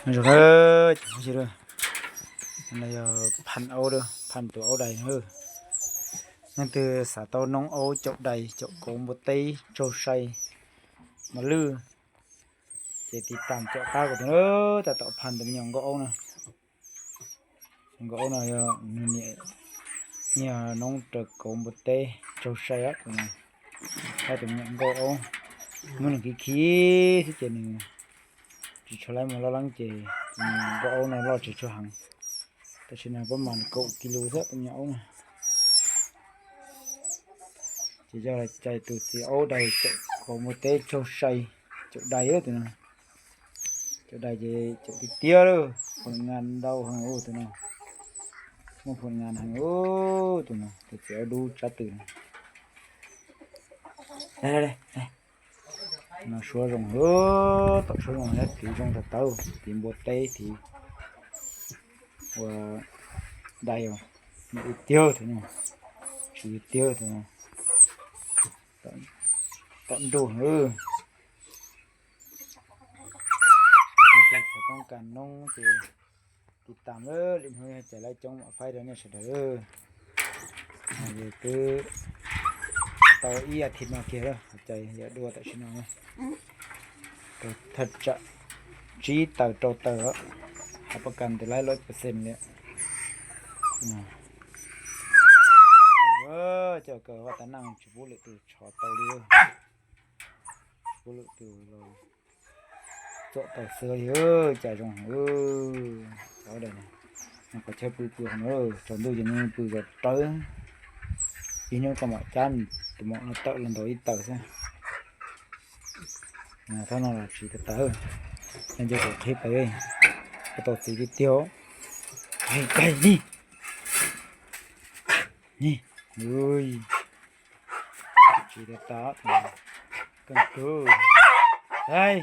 Zoo, no yog phaj aub, phaj tus aub dais na. Leej twg xav tau noob aub caum dais caum kauv npua teb tsaug sai mas lwj, ces tiv tam caum qab kuv tus na, tab tom phaj tus me nyuam nkauj aub na. Nkauj aub no yog nws niam yog noob raws kauv npua teb tsaug sai tus no. Phaj tus me nyuam nkauj aub, muab nws khi khi xwb ces nws tsis tshua laib mus loj leeb ces tus me nyuam nkauj aub no loj tsis tshua heev. Tam sim no pab mas kaum kis lus xwb tus me nyuam aub no. Ces yog cais tus txiv aub dais caum kauv npua teb tsaug sai, caum dais tus no. Caum dais ces caum tiag tiag lawm, phom ngas ntau heev tus no. Muaj phom ngas heev tus no, tus txiv aub dub tsab twm no. No suab zoo, tom suab zoo thiab, tiv zoo tas tawv, tiv npua teb tiv ua dais, ua tiag tus no, tsis tiag tus no, tom nruj heev. Leej twg xav toob kas noob ces tiv tam lawm, lwm hnub yog cais lawv coob mam faib rau nej sawv daws. Yus twb tau ib as thiv no kiag lawm, cais yog dua tam sim no, thaj tsam tsib taws rau taws, hab pab kas ntws laib lawm pes xees li. Coj kaw vaj tas neej tsis pub lwm tus tshov tau li, tsis pub lwm tus los txom tau xwb li. Cas zoo heev, qhov chaw pw pw hauv no, tsaus ntuj ces nws pw zos rawv, ib hnub koj mam cab tus maum no tawm los ntaus ib taws xwb. Thaum no los tsis tas tawv, nco kuv qhib pais, koj tau txiv tiag tiag. Ni, ni, tsis tas tawv, koj tus, ai.